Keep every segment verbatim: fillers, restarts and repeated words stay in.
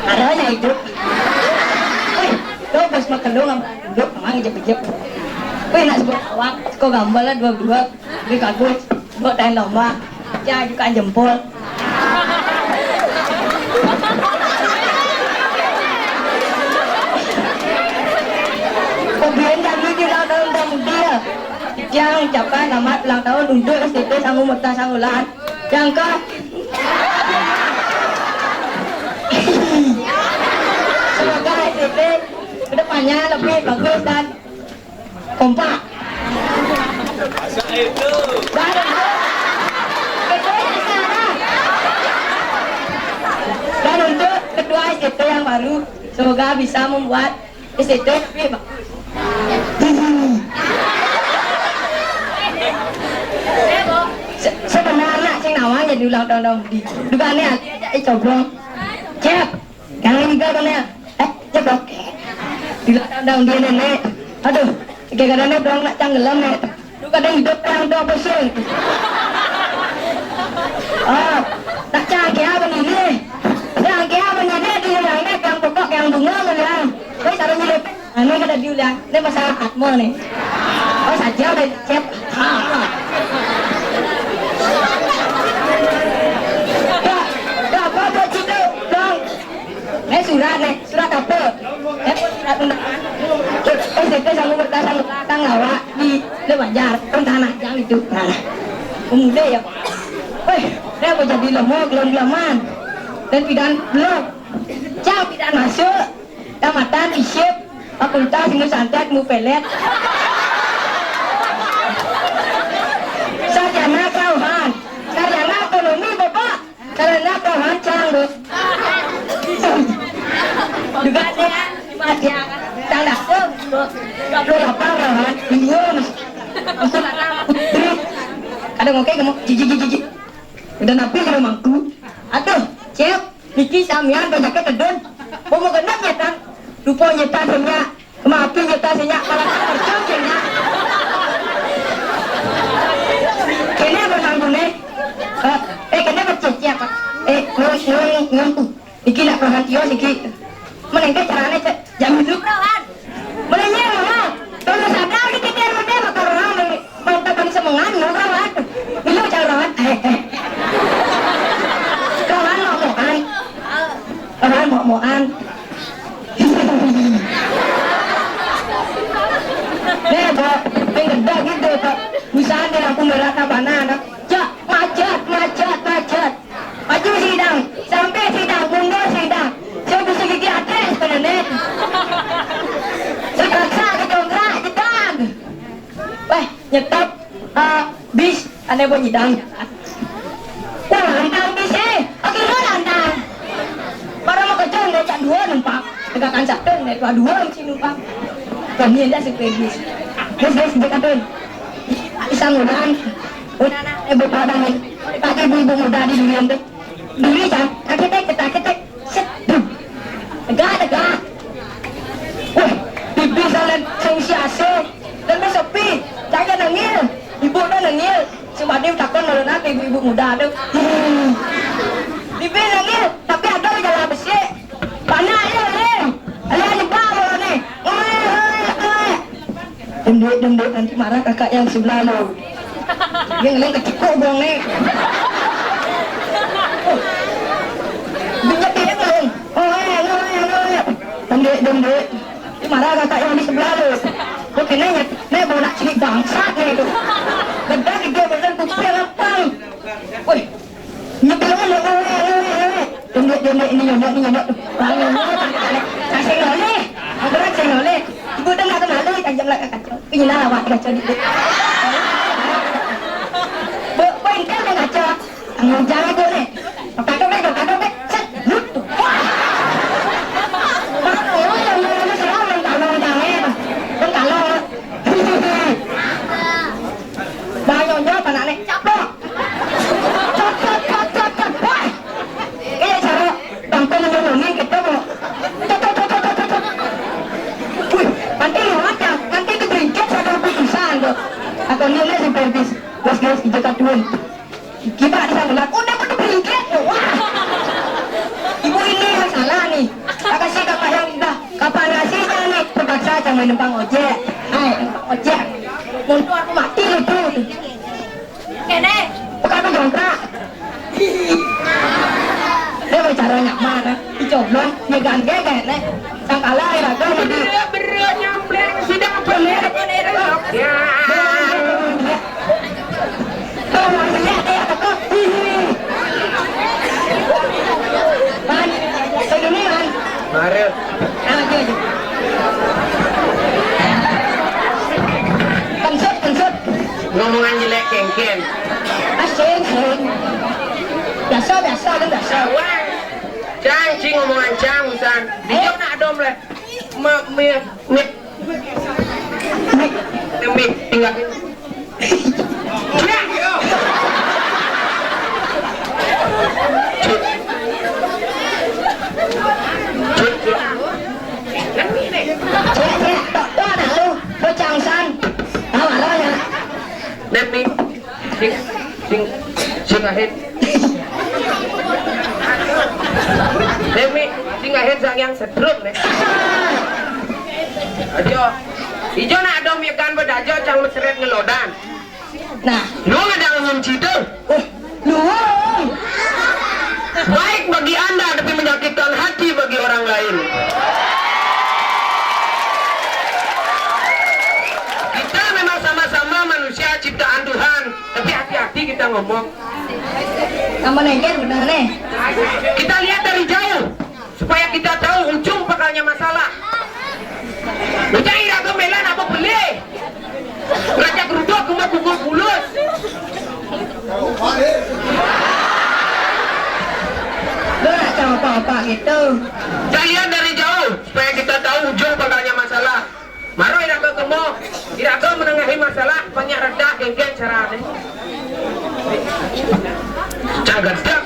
Arahnya hidup. Wih, lo bos makan lo nggak duduk, emang jep-jep. Wih, nak sebut awak, kok gambar lah dua-dua, lebih bagus. Buat tain lomba, ya juga jempol. Kemudian kami juga nonton dia. Yang ucapkan selamat ulang tahun untuk S T P Sangu Mekta Sangulan. Yang ke Semoga S T P kedepannya lebih bagus dan kompak. Dan untuk ketua yang sekarang. Dan untuk ketua S T P yang baru, semoga bisa membuat S T P lebih bagus. Se- sebenarnya sing nawang jadi ulang tahun tahun di juga nih, eh, coblong. Cep, yang ini juga kan ya? Eh, coblong. Di ulang tahun tahun dia nenek. Aduh, kayak kadang dong nak tenggelam nih. Lu kadang hidup yang tuh apa sih? Oh, tak cangkeh apa nih? Cangkeh apa nih? Dia di yang pokok yang bunga kan ya. Woi, taruh nyelip. Anu kada diulang, ini masalah atmo nih. Oh saja udah cep. Dah, dah apa buat situ, dong? Nih surat nih, surat apa? Eh, surat undangan. Eh, saya sama bertahan tanggawa di Lebanjar, tentang jam itu. Nah, pemuda ya. Weh, dia mau jadi lemok, gelom-geloman. Dan pidan belum. Jam pidan masuk. Tamatan isip, fakultas ilmu santet, ilmu pelet. Sarjana kelauhan, sarjana ekonomi, Bapak. Sarjana kelauhan cang, Bos. Juga ada yang masih yang tang dasar, Bos. Dua puluh delapan kelauhan, bingung. Ada ngokek, ngomong, jiji, jiji, jiji. Udah napi kalau mangku. Aduh, cek. Niki samian banyak tedun. Bomo genep nyetan. Lupa nyetan senya. Kemapi nyetan senya. Malah terjun senya. Kene apa nanggung eh? Eh, eh, kene apa cek apa? Eh, ngomong, ngomong, ngomong. Niki nak perhatian niki. Menengke carane cek. Jam hidup rawan. Menengnya mama. Kalau sadar kita dia mode motor orang. Mantap kan semengan, no, rawan. Milo cak rawan. Eh, eh. Rawan mau moan. Rawan mau moan. Nih, Bok, pengen gitu, Pak. Usaha deh aku merata banana. Cak, macet, macet, macet. Maju sidang, sampai sidang, mundur sidang. Saya bisa gigi atas, penenek. Terpaksa ke dongkrak, jedang. Weh, nyetop, eh, bis, ane bo nyidang. Wah, lantang bis, eh. Akhirnya lantang. Para mau kejong, deh, cak dua numpang. Tegakan satu, deh, dua, dua, si numpang. Kami ada si bis. Bis, bis, bis, katun. Pisang udahan. Udah, eh, bu, padang, eh. Pakai ibu-ibu muda di dunia, deh. Duri kan, kaketek, ketak, ketek, set, dum. Tegak, tegak. Wah, bibi salan seusi ase, dan sepi. Jangan nangil. Ibu dah nangil. Cuma dia takon malu nak ibu-ibu muda tu. Hmm. Bibi nangil, tapi ada jalan besi. Panas ya, le. Alah, nyebar bola ni. Oi, oi, oi. Denduk, denduk, nanti marah kakak yang sebelah lo. Dia ngeling kecekuk buang ni. Dia nyetir ngeling. Oh, eh, oh, eh, oh, eh. Denduk, denduk. Dia marah kakak yang di sebelah lo. Kau kena nyet, ni bawa nak cili bangsat ni tu. Gedang dia macam kuping lapang. Woi, nyetir ngeling. Ini nyodok. Wah, nyodok. Kasih nolih. Aku kasih nolih. Ibu dengar kembali, tajam lah kaca. Ini lah awak kaca di. Bu, bu, ini kan kaca. Tanggung jawab gue nih. Kado nih, kado nih. Set, lut. Wah. Mana orang yang mau lu selalu tanggung jawab. Kan kalau. Banyak jawab anak nih. Caplok. Cot, cot, cot, cot, cot. Wah. Iya, cara bangkong menuruni kita mau. Cot, cot, cot, cot, cot, cot. Wih, nanti lewat ya, nanti keberingkit satu putusan tuh. Atau nilai si Pervis. Bos, guys, kita tuan. Kita di sana, udah aku keberingkit tuh. Wah. Ibu ini yang salah nih. Kakak sih kakak yang udah kapan rasanya nih terpaksa sama numpang ojek. Hai, numpang ojek. Untuk aku mati itu. Kene. Bukan aku jongkrak. Dia mau cara nyaman, eh. Dicoblon, dia gangge kene. Yang kalah ya, aku jadi. Berat, berat, nyampleng, sidang pelir. Ya. Tuh, mau lihat dia, aku. Man, saya dulu, Man. Mari. Ah, dia, dia. Kensut, kensut. Ngomongan jelek kengken. Ah, sing, sing. Biasa, biasa, kan biasa. Wah, cang, cing ngomongan cang, usan. Di jauh nak dom lah. Ma, mi, mi. Demi, tinggal. Cek, cek, tok, tok, nak lu, bocah usan. Tahu arahnya. Demi, sing, sing, sing akhir. Demi, sing akhir sang yang setrum nih. Adio, ijo nak dom ikan bedajo cang mesret ngelodan. Nah, lu ada ngunci tuh. Oh, lu. Baik bagi Anda, tapi menyakitkan hati bagi orang lain. Kita memang sama-sama manusia ciptaan Tuhan, tapi hati-hati kita ngomong. Kamu nengker benar nih. Kita lihat dari jauh. Supaya kita tahu ujung pangkalnya masalah. Bocah ira ke melan apa beli? Raja geruduk ke mau gugur bulus. Lu nak tahu apa-apa gitu. Kalian dari jauh supaya kita tahu ujung pangkalnya masalah. Maro ira ke kemo, ira ke menengahi masalah, banyak redah genggen carane. Cang gedek.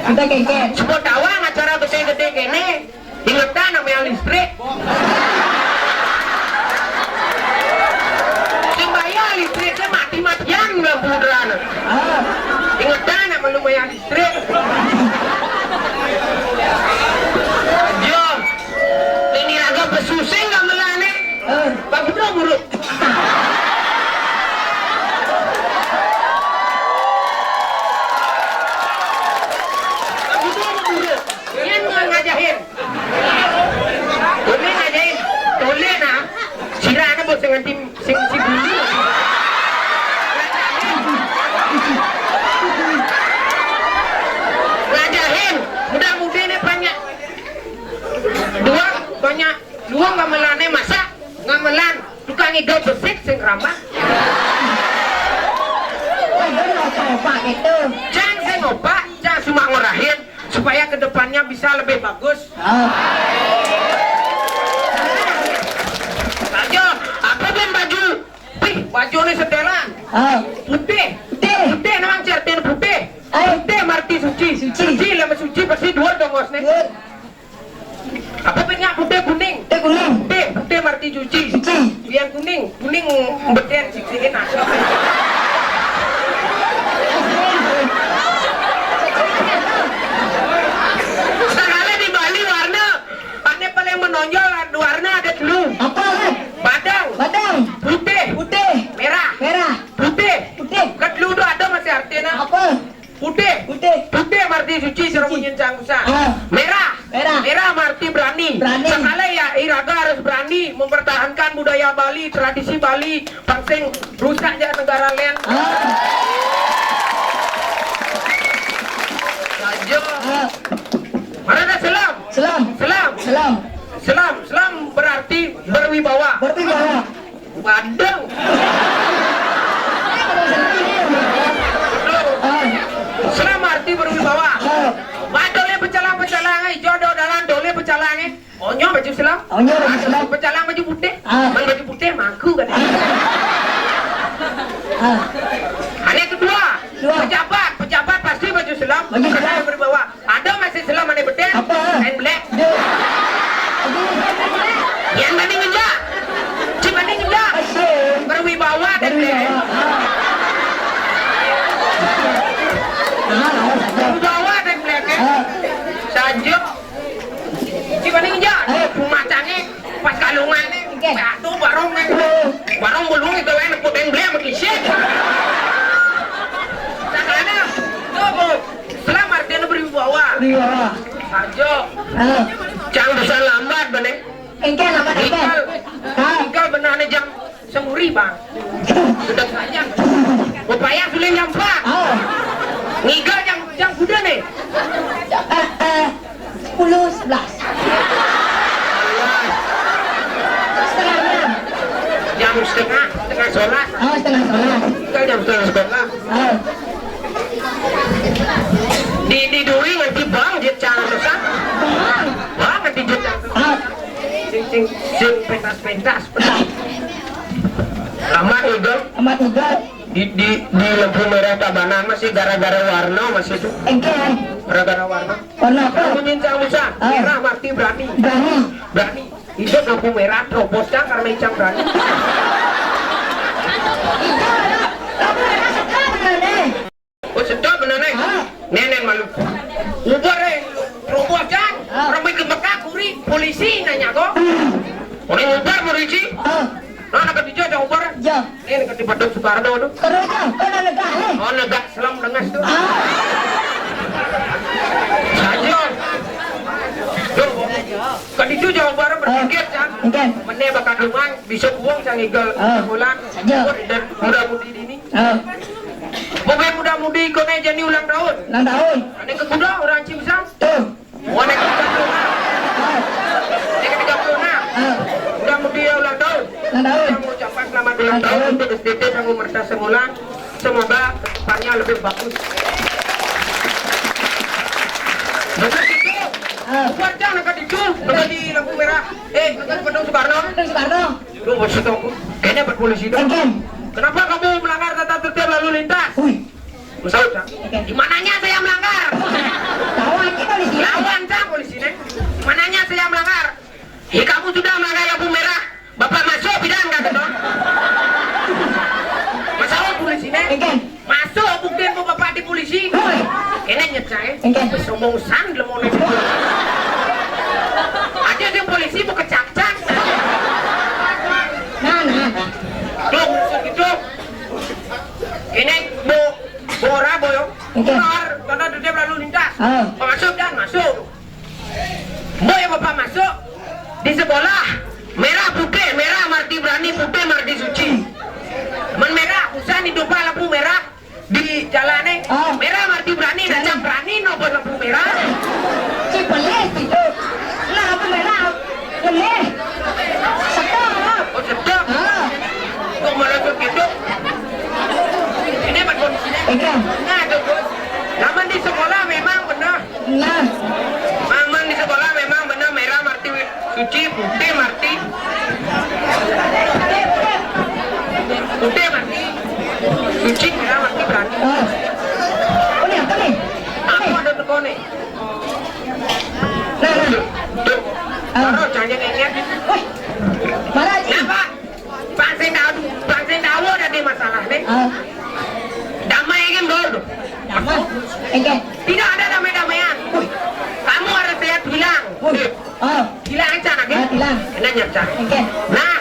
Ada genggen. Sebut awang acara gede-gede kene, ingetan namanya listrik. Sing bayar listrik ke mati-matian lampu udarane. Ah. Ingetan nak melu bayar listrik. Yo. Ini raga pesusing gamelane. Eh. Bagi dua buruk. Bagi dua buruk. Ini ngajahin. Ini ngajahin. Toleh nah. Sira ana bos dengan tim sing si bulu. Ngajahin. Mudah-mudahan banyak. Dua banyak. Dua gamelane masak. Gamelan tukang ido besik sing ramah. Waduh, mau coba gitu. Cang sing opak, cang cuma ngorahin supaya kedepannya bisa lebih bagus. Oh. Ayo, apa ben baju? Pih, baju ni setelan. Oh. Putih. Putih. Putih, namang certin putih. Ayo. Putih marti suci. Suci. Suci, lama suci pasti dua dong, bos, nih. Dua. Apa punya putih kuning? Putih kuning. Putih, putih marti cuci. Cuci. Yang kuning, kuning beden sih enak. Sekali di Bali warna, ane paling menonjol warna ada telu. Apa? Badang. Badang. Putih. Putih. Merah. Merah. Putih. Putih. Kedelu tu ada masih artinya. Apa? Putih. Putih. Putih marti suci, suci. Sira munyin cang usah. Ah. Merah. Merah. Merah marti berani. Berani. Sakala ya, iraga harus berani mempertahankan budaya Bali, tradisi Bali, pangsing rusak ja negara lain. Ah. Saja. Ah. Mana ada Berwibawa. Berwibawa. Waduh. Betul. Ah. Islam arti berwibawa. Ah. Wah, dole pecalang-pecalang, ijo do dalan dole pecalang, eh. Onyo baju Islam. Onyo baju Islam. Pecalang baju putih. Ah. Bang baju putih mangku kan. Ah. Ah. Ane kedua, dua. Pejabat, pejabat pasti baju Islam. Baju Islam. Berwibawa. Ado masih Islam ane beden? Apa? Kain black. Dia. Yang banding enggak? Cik banding enggak? Asyik. Berwibawa dan black. Berwibawa. Ah. Nah, awas aja. Berwibawa dan black, eh? Ah. Sajuk. Cik banding enggak? Ah. Rumah canggih. Pas kalungan nih, oke. Satu barong nih. Barong bulung itu kan, aku beng beli sama kisik. Nah, karena itu, Bu, Islam artinya berwibawa. Berwibawa. Ajo. Ah. Jangan bisa lambat, bene. Engke lambat, engke. Ngigel. Ah. Ngigel benane jam semuri, Bang. Sudah saja. Upaya suling jam empat. Ah. Ngigel jam, jam kuda nih. Eh, eh. Sepuluh, sebelas. Setengah enam. Jam setengah, setengah sebelas. Oh, setengah sebelas. Kan jam setengah sebelas. Oh. Di, di duri nganti bang, dia jangan rusak. Bang. Bang nganti dia jangan rusak. Oh. Sing, sing, sing pentas-pentas. Lambat udah. Lambat udah. Di, di, di lampu merah Tabanan masih gara-gara warna masih tuh. Engke. Gara-gara warna. Warna apa? Kamu nyincang bisa. Ah. Merah marti berani. Berani. Berani. Ijo lampu merah terobos kan karena icang berani. Ijo ada. Lampu merah sedap berani. Oh, sedap bener nih. Ah. Nenen malu. Ubar eh. Terobos kan. Ah. Ramai ke Mekah kuri polisi nanya kok. Orang ubar polisi. Ah. Nah, nak kerja jauh ubar. Ya. Ini kan di Padang Soekarno tu. Kerja, kau nak negak eh? Oh, negak selam dengan tu. Ah. Saja. Duh, kan itu jauh barang berpikir, Cang. Engke. Mene bakal rumah, bisa buang sang igal. Ah. Bulan. Saja. Dan muda-mudi ini. Ah. Pokoknya muda-mudi kau ni jadi ulang tahun. Ulang tahun. Ada ke kuda orang Cimsang? Tuh. Wah, naik tiga puluh enam. Naik tiga puluh enam. Ah. Udah mau dia ulang tahun. Ulang tahun. Kita mengucapkan selamat ulang tahun untuk S D T Sangu Merta Semula. Semoga kedepannya lebih bagus. Betul itu. Ah. Buat jangan angkat itu, angkat di lampu merah. Eh, angkat Padang Soekarno. Padang Soekarno. Lu maksud aku, kayaknya buat polisi dong. Engke. Kenapa kamu melanggar tata tertib lalu lintas? Wih. Masaut, Cang. Oke. Di mananya saya melanggar? Tahu aja polisi. Lawan, Cang, polisi nih. Di mananya saya melanggar? Ya, kamu sudah melanggar lampu merah. Bapak masuk, bidan, kata dong. Masaut polisi nih. Oke. Masuk, buktiin bu bapak di polisi. Hoi. Ini nyet saya. Oke. Sombong san, lemone. Aja sih polisi mau kecak-cak. Nah, nah, nah. Tuh, gitu. Ini bu Bora boyo. Oke. Bora, karena dia lalu lintas. Ah. Masuk dan masuk. Boyo bapak masuk di sekolah merah putih, merah marti berani, putih marti suci. Men merah, usah nih lupa lampu merah di jalan eh. Ah. Merah marti berani, dan berani no buat lampu merah. Si pelis itu. Lah lampu merah. Boleh. Sedap. Oh, sedap. Ah. Kok malah begitu? Ini buat kondisinya. Oke. Nah, tuh, Gus. Laman di sekolah memang benar. Nah. Laman di sekolah memang benar merah marti suci, putih marti. Putih marti suci, merah marti berani. Ah. Ini apa nih? Apa ada teko nih? Nah, nah. Tuh. Ah. Taruh, jangan ngenyet. Wih. Mana, Ji? Kenapa? Bang sing tahu, bang sing tahu ada di masalah nih. Ah. Damai kan, Bro? Damai. Oke. Tidak ada damai-damaian. Wih. Kamu harus lihat bilang. Wih. Oh. Bilang aja lagi. Ah, bilang. Ini nyerca. Oke. Nah,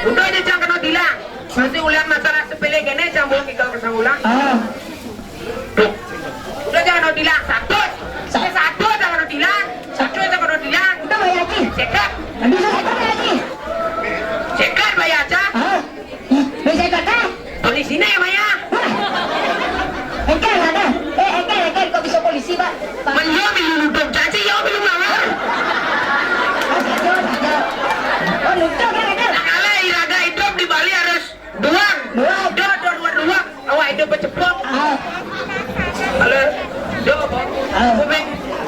udah aja jangan kena bilang. Masih ulang masalah sepele gini, sambung kita ke ulang. Ah. Tuh. Udah jangan kena bilang satu. Sa- Eh, satu jangan kena bilang. Satu jangan kena bilang. Udah, Pak Haji. Sekat. Bisa sekat, Pak Haji. Sekat, Pak Haji. Ah. Bisa kata? Polisi nih, Maya. Wah. Engke ada. Eh, engke, engke, kok bisa polisi, Pak? Pak. Men yo milu nutup janji, yo milu melanggar. Oh, saja, saja. Oh, nutup kan ada? Cepet-cepet. Ah. Halo. Yo, Bang. Ah. Gumi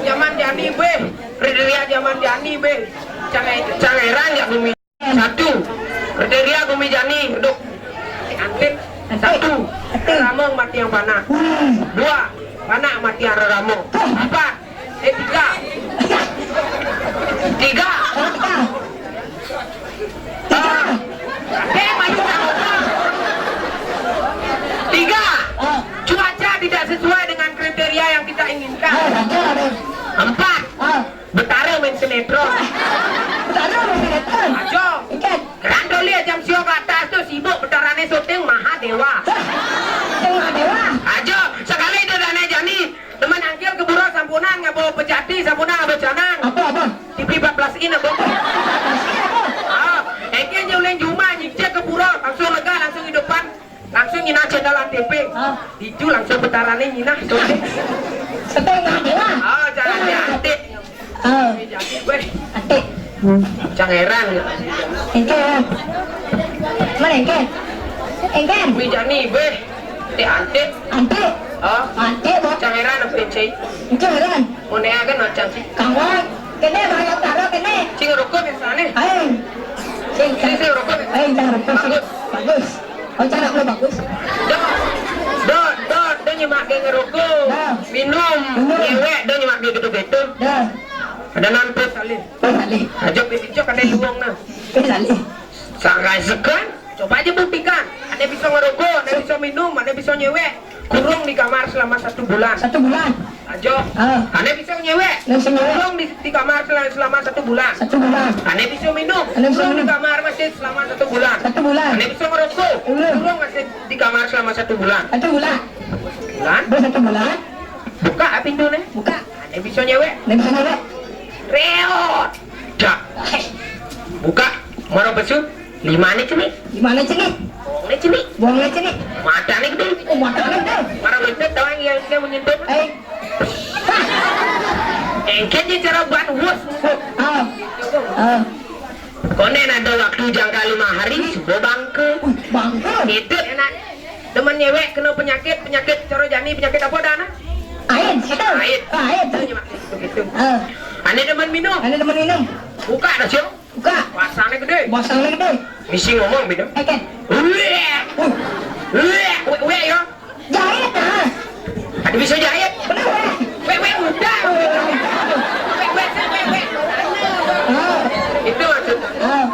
zaman jani, beh. Kriteria zaman jani, beh. Cang, cang heran ya gumi. Satu. Kriteria gumi jani, duk. Antit. Satu. Rerama mati yang panah. Hmm. Dua. Panah mati yang rerama. Empat. Eh, tiga. Tiga. Ah. Eh, maju, maju. Tiga. Ah. Cuaca tidak sesuai dengan kriteria yang kita inginkan. Ah, ada, ada. Empat. Ah. Betara main sinetron. Betara main sinetron. Ajo. Ikan. Randoli jam sio ke atas tu sibuk betarane syuting Mahadewa. Hah? Syuting Mahadewa. Ajo, sekali tu dane jani. Teman angkil ke Pura Sampunan ngaba pejati, Sampunan ngaba canang. Apa, apa? T V empat belas in apa? Apa? Ah, engke je uleng jumah nyicil ke pura, langsung lega, langsung hidupan, langsung nyinah channel A T P. Ah. Diju langsung betarane nyinah. Setengah dewa. Ah, jangan diantik. Ah. Weh. Antik. Cang heran. Engke. Mana engke? Engke. Wi jani, beh. Te antik. Antik. Oh. Antik, Bos. Cang heran apa cai? Cang heran. Mone agan no cang ci. Kanggo. Kene, Bang, yang taruh kene. Cing rokok biasane. Ayo. Cing, cing rokok. Ayo, cang rokok. Bagus. Bagus. Oh, cara aku bagus. Dot, dot, dot, dia nyemak dia ngerokok. Dah. Minum, minum. Ngewek, dia nyemak dia gitu-gitu. Dah. Ada nampes kali. Pes alih. Aja pes ijok ada luang nah. Pes alih. Sangkai sekan, coba aja buktikan. Ada bisa ngerokok, ada bisa minum, ada bisa nyewek. Kurung di kamar selama satu bulan. Satu bulan. Ajo. Ah. Ane bisa nyewek. Ane bisa nyewek. Kurung di, di kamar sel-, selama satu bulan. Satu bulan. Ane bisa minum. Ane bisa minum. Kurung di kamar masjid selama satu bulan. Satu bulan. Ane bisa ngerokok. Iya. Kurung masjid di kamar selama satu bulan. Satu bulan. Bulan? Udah satu bulan. Buka pintu nih. Buka. Ane bisa nyewek. Ane bisa nyewek. Reot. Dak. Buka. Maro besu. Limane cenik. Limane cenik. Bongne cenik. Bongne cenik. Matane gede. Oh, matane gede. Maro besu doang yang dia menyentuh. Eh. Engke je cara ban wus. Ah. Ah. Konden ada waktu jangka lima hari, subuh bangke. Wih, bangke. Itu enak. Demen nyewek kena penyakit, penyakit cara jani, penyakit apa dah nah? Aid, situ. Aid. Ah, aid. Itu nyemak gitu. Ah. Ane demen minum. Ane demen minum. Buka dah, Cok. Buka. Basangnya gede. Basangnya gede. Misi ngomong beda. Eh, Ken. Wek. Uh. Wek, wek, wek ya. Jahit, ah. Ada bisa jahit. Bener, wek. Wek, wek, udah. Wek, wek, wek, wek. Ah. Itu maksudnya. Ah.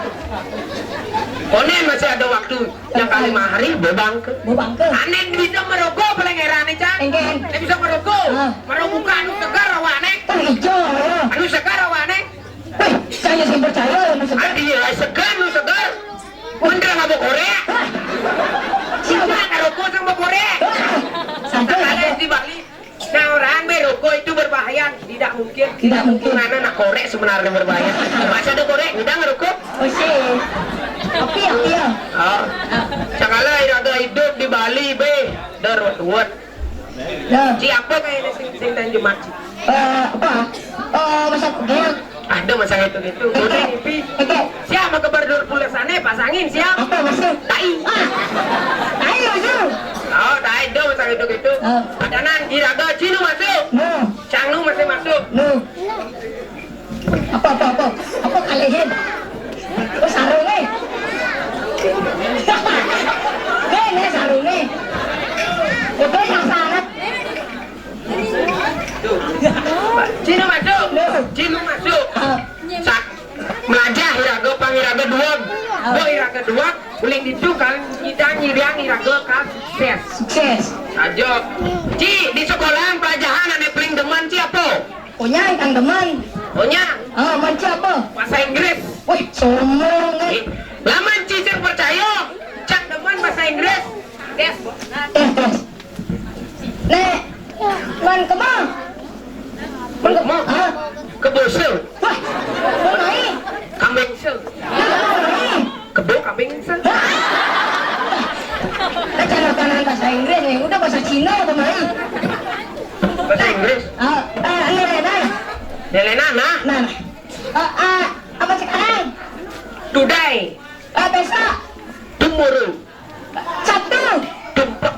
Konen masih ada waktu. Yang kali mahari, bebangke. Bebangke. Ane bisa merokok paling heran nih, Cang. Engke. Ane bisa merokok. Ah. Merokok anu segar awane. Kan hijau, ya. Anu segar awane. Wih, saya sih percaya ya, Mas Segar. Adi ya, segar, lu segar. Bener nggak mau korek? Hah? Siapa? Siapa ngerokok sama korek? Hah? Sampai Ada ada. Di Bali. Nah, orang berokok itu berbahaya, tidak mungkin. Tidak mungkin. Karena nak korek sebenarnya berbahaya. Masa ada korek, udah ngerokok? Oh, sih. Oke, oke, ya. Oh. Sekali ada hidup di Bali, be. Dar, wet. Nah. Ci apa kayak ini sing, sing dan jemak, Ci? Eh, apa? Oh, masak gel. Ada masak itu gitu. Boleh ngipi. Oke. Siapa kebar dur pula sana pasangin siap? Apa masuk? Tai. Ah. Tai masuk. Oh, tai do masak itu gitu. Ah. Padanan iraga cinu masuk. No. Cangnu masih masuk. No. Apa, apa, apa? Apa kalihin? Oh, sarunge. Nih, nih sarunge. Itu yang sangat. Cinu masuk. Loh. Cinu masuk. Ah. Sa-, melajah iraga pang iraga duag. Ah. Bo iraga duag, uling ditu kan kita nyiriang iraga ka sukses. Sukses. Ajo. Ci, di sekolahan pelajaran ane paling demen ci apa? Punya ikan demen. Punya. Ah, manca apa? Bahasa Inggris. Wih, sombong, eh. Eh, lamun cicing percaya, cak demen bahasa Inggris. Des. Eh, des. Nek, man kema? Man kema? Ah. Kebosel. Wah, mulai. Kambing sel. Mulai. Kebo kambing sel. Nah, cara tanah bahasa Inggris nih, udah bahasa Cina apa mai? Bahasa Inggris. Ah, ah, ini Lena. Lena, nah. Nah, nah. Ah, ah, apa sekarang? Today. Ah, besok. Tomorrow. Sabtu. Tumpek.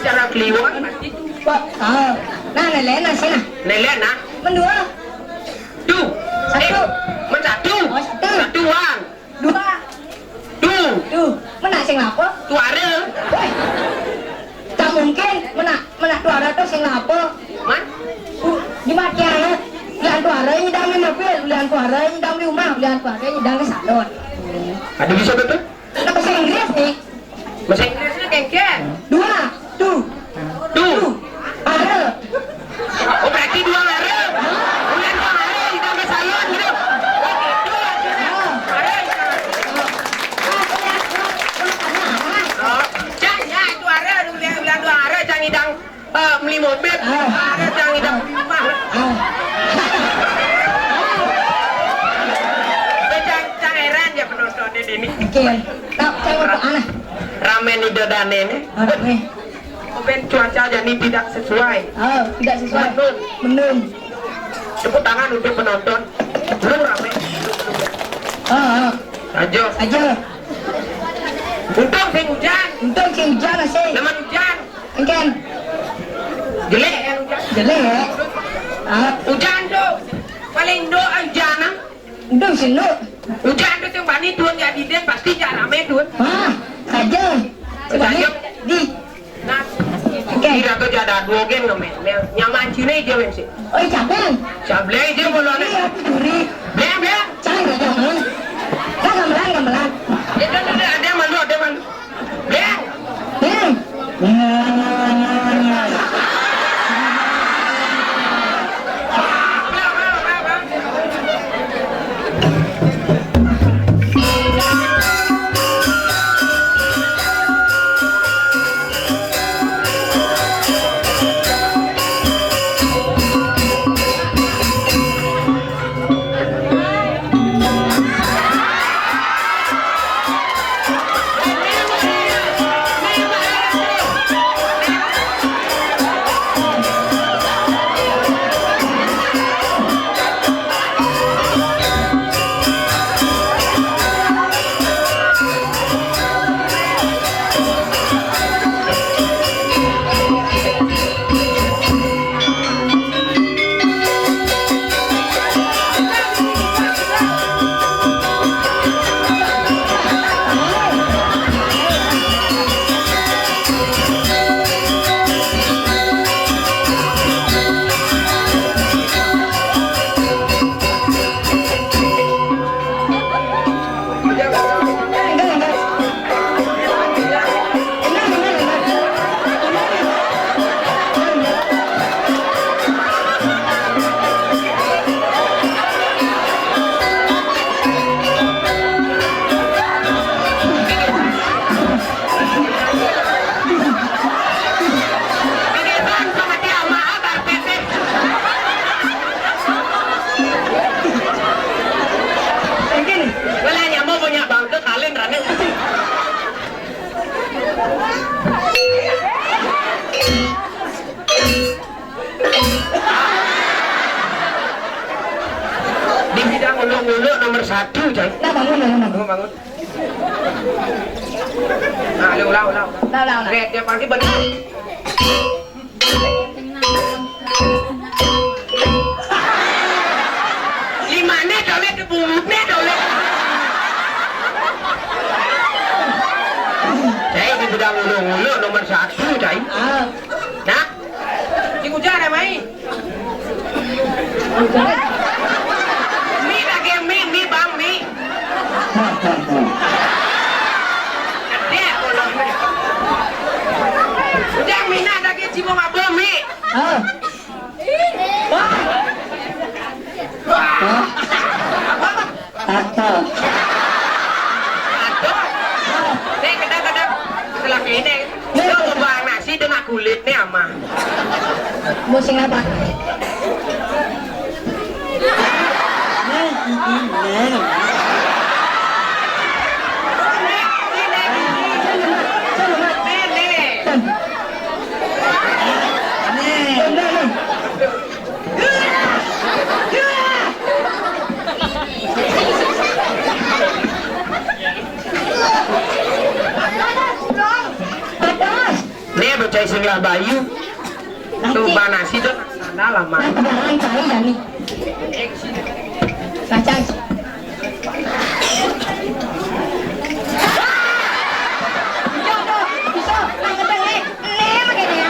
Cara kliwon pasti tu. Wah, ah. Nah, lélé nah, sini. Lélé nah. Mendua. Tu. Satu. Eh, men satu. Oh, satu. Satuan. Dua. Tu. Tu. Mena sing lapo? Tuara. Woi. Tak mungkin mena, mena tuara tu sing lapo. Man? Bu, di mati anak. Lian tuara nyidang di mobil, lian tuara nyidang di rumah, lian tuara nyidang di salon. Ada bisa betul? Kita bahasa Inggris nih. Bahasa Inggrisnya kengkeng. Dua, tu. Tu. Ada. Oh, berarti dua arah. Bulan dua arah, kita ke salon gitu. Oh, gitu. Ada. Oh, cang, ya, itu arah, bulan, bulan dua arah, cang idang, eh, beli mobil, arah, cang idang beli rumah. Cang, cang heran ya penontonnya ini. Oke, tak, cang apa, aneh? Rame nih dodane nih. Aduh, eh. Open cuaca jadi tidak sesuai. Oh, tidak sesuai. Mendung. Mendung. Tepuk tangan untuk penonton. Belum rame. Oh, oh. Aja. Aja. Untung sing hujan. Untung sing hujan, asik. Leman hujan. Engken. Jelek ya hujan. Jelek ya. Ah. Hujan tuh. Paling do hujan, ah. Ndung sih, Nduk. Ujan tu sing bani tuun, jadi dia pasti jak rame tuun. Wah, saja. Saja. Di. Nah, oke. Kira tu jadi dua gen ngemen. Nyaman cina aja men sih. Oh, capek. Capek aja kalau ada. Iya, duri. Beng, beng. Cang, jangan. Nah, gamelan, gamelan. Itu, itu, ada malu, ada malu. Beng! Beng! Wala nyamuk punya bangke kalian rame. Di bidang uluk-uluk nomor satu, coy. Nah, bangun, bangun, bangun. Bangun, bangun. Nah, ulang, ulang, ulang. Ulang, ulang, ulang. Oke, dia pagi benar. Limane dole, kebulutne dole. Saya di bidang uluk-uluk nomor satu, cai. Ah. Nah, sing ujar ya, Mai. Mi lagi mi, mi bang, mi. Dek, udah. Ujar mina lagi cibo mabo, mi. Ah. Wah. Wah. Aduh. Aduh. Nek kedap-kedap selak ini. Lo mau nasi dengan kulit nih ama. Musim apa? Nih, bocah sing Bayu. Tuh, ba nasi tuh. Nah, lama. Nah, kedengaran saya dah nih. Baca. Tuh, tuh, bisa, nah, kedengaran. Nih, begini ya.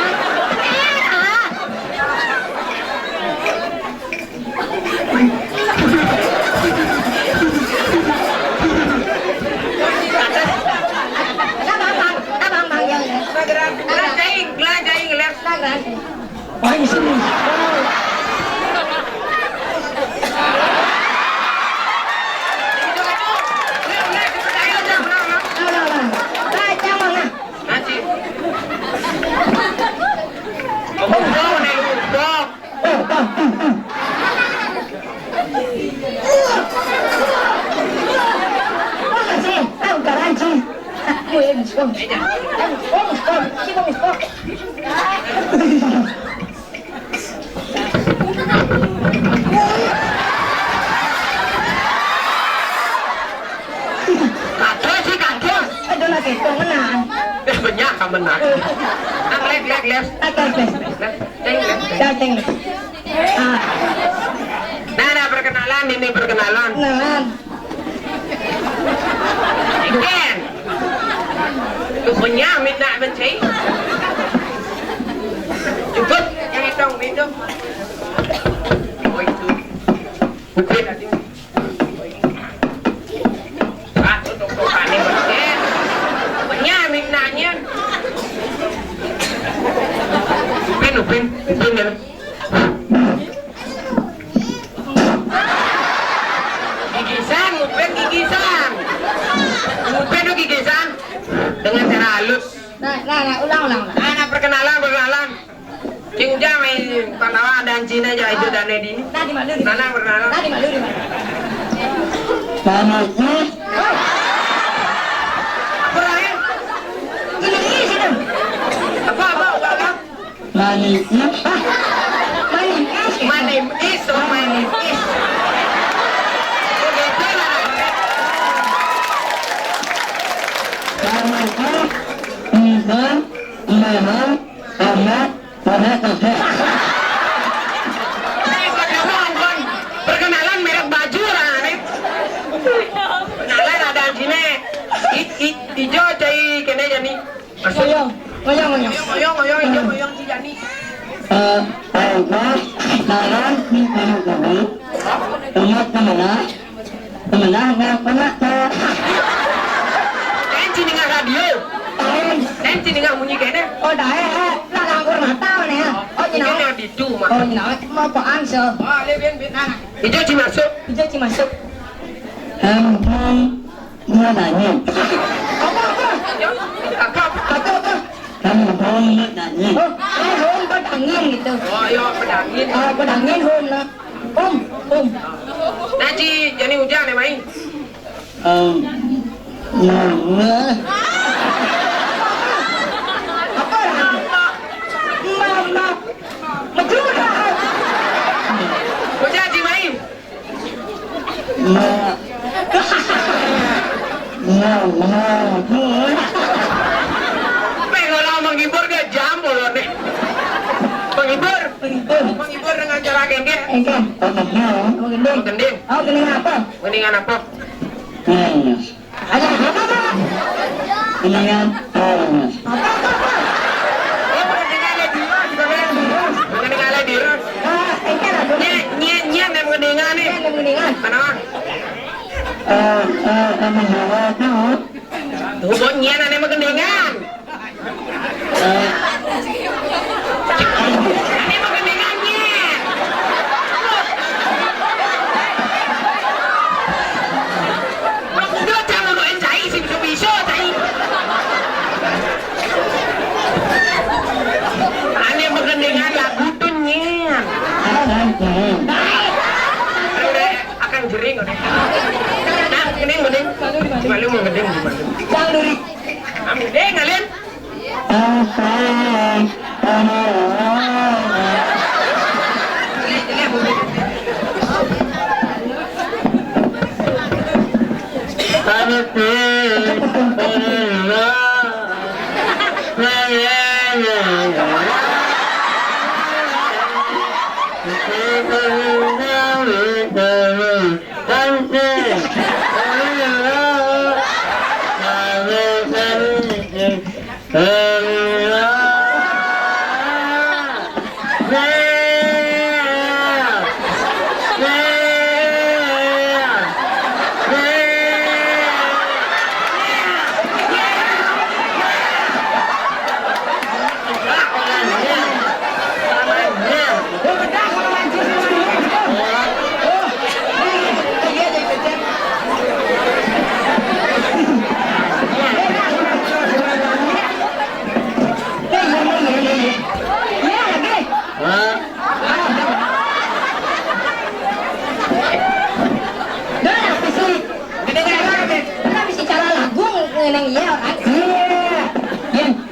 Nih, ah. Abang, bang, abang, bang, ya, ya. Gerak, gerak, jaing, gerak, jaing, gerak. Gerak, gerak. Oh, di sini. Nah, nah, nah. Nah, jangan, nah. Nanti. Kamu tahu nih, Bang. Kados sih, kados. Aduh, lagi kok menang. Eh, banyak kan menang. Nang, lek, lek, lek. Lek, lek. Ceng, lek. Dah, ceng. Ah. Nah, nah, perkenalan, ini perkenalan. Kenalan. Iken. Tuh punya, minta benci. Cukup, yang hitung, minum. Oh, itu. Bukan. Ah, tutup, tutup, panik, panik. Punya, minta, nyen. Upin, Upin, Upin, ya. Gigisan, Upin gigisan. Upin tuh gigisan dengan cara halus. Nah, nah, nah, ulang, ulang, ulang. Nah, nah, perkenalan, perkenalan. Cing Ujang main Pandawa dan Cina aja itu dan Edi. Nah, di mana, di mana? Nah, nah, perkenalan. Nah, di mana, di mana? Selamat. Apa, Ryan? Ini, ini, sini. Apa, apa, apa, apa? Manis. Hah? Manis. Manis, oh, manis. Begitu lah. Manis, Iman, Iman, Amat, Amat, Amat. Eh, perkenalan, perkenalan merek baju lah, nih. Perkenalan ada sini. I, i, ijo cai kene jani. Ngoyong, ngoyong, ngoyong. Ngoyong, ngoyong, ngoyong, ngoyong, si Jani. Eh, eh, Mas, sekarang di mana kami? Tempat kemana? Kemana? Nggak pernah, Kak. Lain cini nggak radio. Lain. Lain cini nggak bunyi kene. Oh, dah, eh, eh, lah, langgur mata mana ya? Oh, ini cina. Yang itu, Mas. Oh, ini, mau apaan, so? Oh, le, ben, ben. Nah, nah. Ijo ci masuk. Ijo ci masuk. Em, em. Dia nanya. Apa, apa? Apa, apa? Apa, apa? Kamu home buat nanya. Oh, eh, home buat angin gitu. Oh, iya, pedangin. Oh, pedangin home lah. Home, home. Nah, Ci, jadi hujan ya, Mai? Em, iya, iya. Apa? Mbak, mbak. Betul, Kak. Hujan, Ci, Mai? Iya. Iya, iya, iya. Pengen ngomong menghibur dia jam bolone. Menghibur. Menghibur. Menghibur dengan cara gengge. Oke. Oke. Oke, deh. Gending. Oh, gending apa? Gendingan apa? Iya, iya. Ada apa, Pak? Gendingan. Iya, iya. Apa, apa, apa? Oh, gendingan ada di rumah, juga ada di rumah. Gendingan ada di rumah. Ah, oke lah, Bu. Nye, nye, nye, nem gendingan nih. Nye, nem gendingan. Mana, Bang? Eh, eh, eh, menghela tuh. Tuh, bon, nyen ane mah gendingan. Eh. Ane mah gendingan, nyen. Udah, jangan doain cai, sih, bisa-bisa, cai. Ane mah gendingan lagu tuh, nyen. Akan jering. Akan jering, udah. Nah, gending, gending. Cuma lu mau gending gimana? Bang Duri. Am gending, Alin. Apa? Apa? Apa?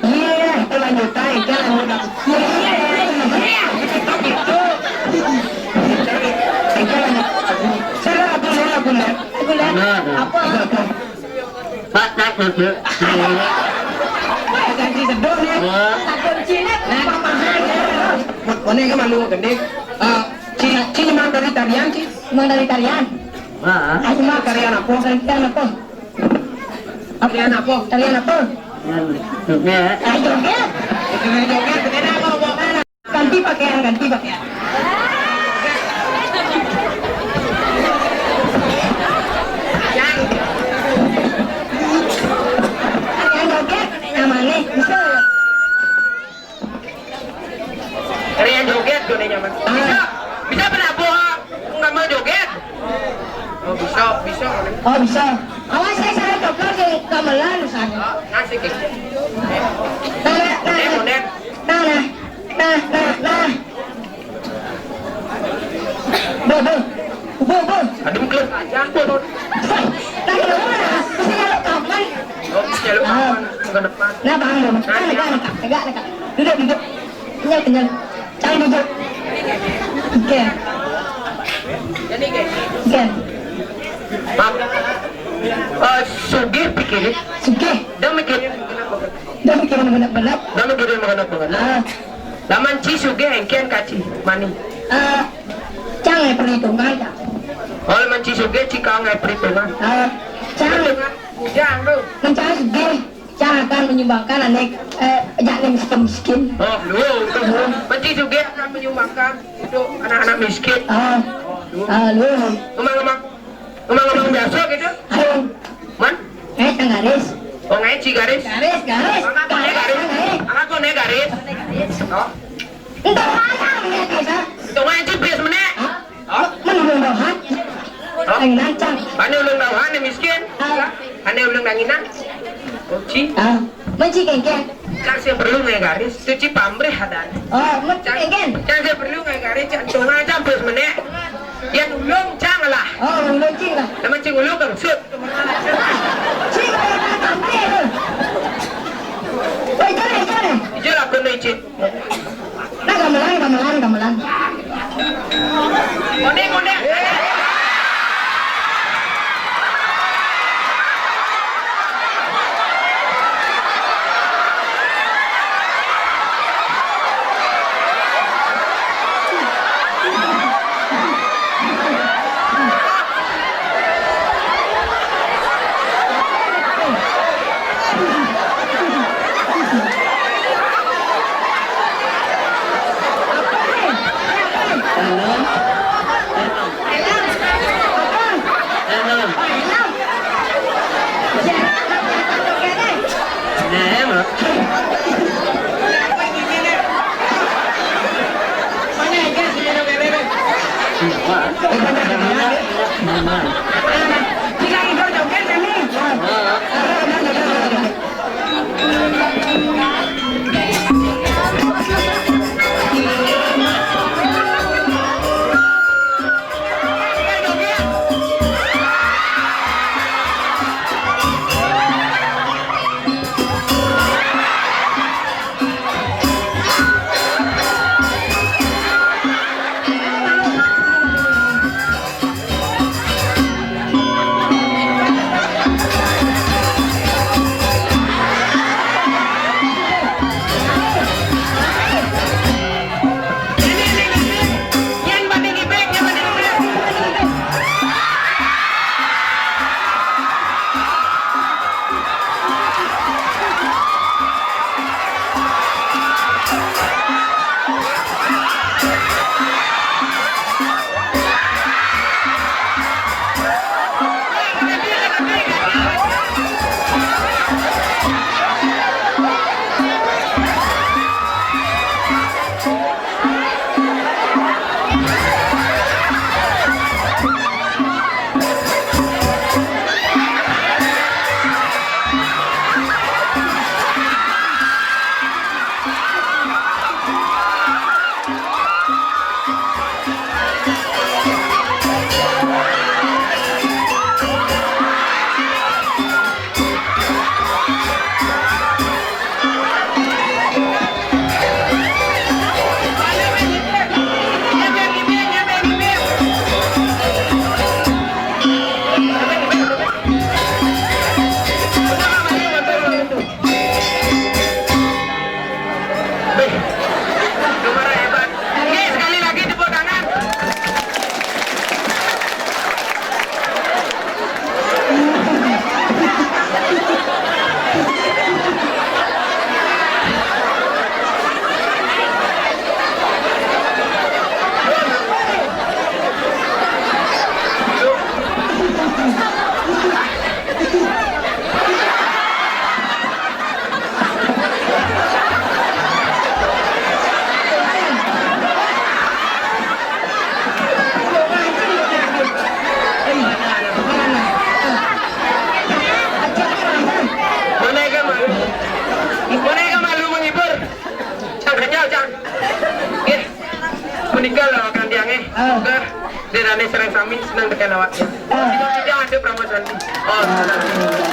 Iya, iya, itu lanjutan, itu lanjutan. Iya, iya, iya, iya. Itu lanjutan. Saya lagu, saya lagu, Mbak. Lagu, Mbak. Nah, nah. Apa? Apa, apa? Pak, Pak, Pak, Pak. Ganti sedot, ya. Wah. Takut cilet. Nah, apa, apa? Mana yang malu gede? Eh, Ci, Ci, memang dari tarian, Ci? Memang dari tarian? Ah. Aku mah tarian apa? Tarian apa? Tarian apa? Tarian apa? Joget. Ah, joget. Joget, joget. Ganti pakaian, ganti pakaian. Tarian joget, namanya bisa. Tarian joget, gunanya mah. Bisa, bisa berapa? Nggak mau joget? Oh, bisa, bisa. Oh, bisa. Awas, saya salah coplok, gamelan, misalnya. Oh, asik. Nah, nah, nah. Nah, nah, nah, nah. Bo, bo. Bo, bo. Aduh, klub aja, bo. Nah, kalau mana? Mesti nyaluk kapan? Oh, nyaluk kapan? Bukan depan. Nah, Bang, Bang. Nah, tegak, tegak, tegak, tegak. Duduk, duduk. Kenyal, kenyal. Cang duduk. Oke. Oke. Bang, eh, sugih pikirin. Sugih. Dah mikirin. Dah mikirin benar-benar. Dah mikirin benar-benar. Ah. Lamun ci sugih engken ka ci mani. Eh, cang aya perhitungan, cang. Oh, lamun ci sugih ci kang aya perhitungan. Eh, cang. Perhitungan bujang tuh. Mun cang sugih, cang akan menyumbangkan anék, eh, jak anék miskin-miskin. Oh, lu. Mun ci sugih akan menyumbangkan untuk anak-anak miskin. Ah. Oh, lu. Ah, lu. Ngomong-ngomong, ngomong-ngomong biasa gitu. Ayo. Man? Eh, tang garis. Oh, ngaji garis. Garis, garis. Anak kone garis. Garis. Anak kone garis. Oh. Entong mana ini bisa? Entong ngaji bis menek. Hah? Hah? Mun ulun dauhan. Hah? Aing nancang. Ane ulun dauhan, ane miskin. Ah. Ane ulun danginan. Kunci. Ah. Mun ci kéngkén. Cang sing perlu ngaé garis, tuh ci pamrih adan. Oh, mun ci kéngkén. Cang sing perlu ngaé garis, cang tonga cang bos menek. Yén ulung cang lah. Oh, ulung cing lah. Lamun cing ulung kang sut. Cing lah, pamrih tuh. Woi, jare, jare. Ijo lah kono icin. Nah, gamelan, gamelan, gamelan. Koné, koné. Oke, sekali lagi tepuk tangan. Mana ikan malu? Mana ikan malu menghibur? Cang kenyal, Cang. Nggih. Punika lho, Kang Tiang, eh. Muga dirane sareng sami seneng tekan awak. Sida-sida ada Pramaswandi. Oh, seneng.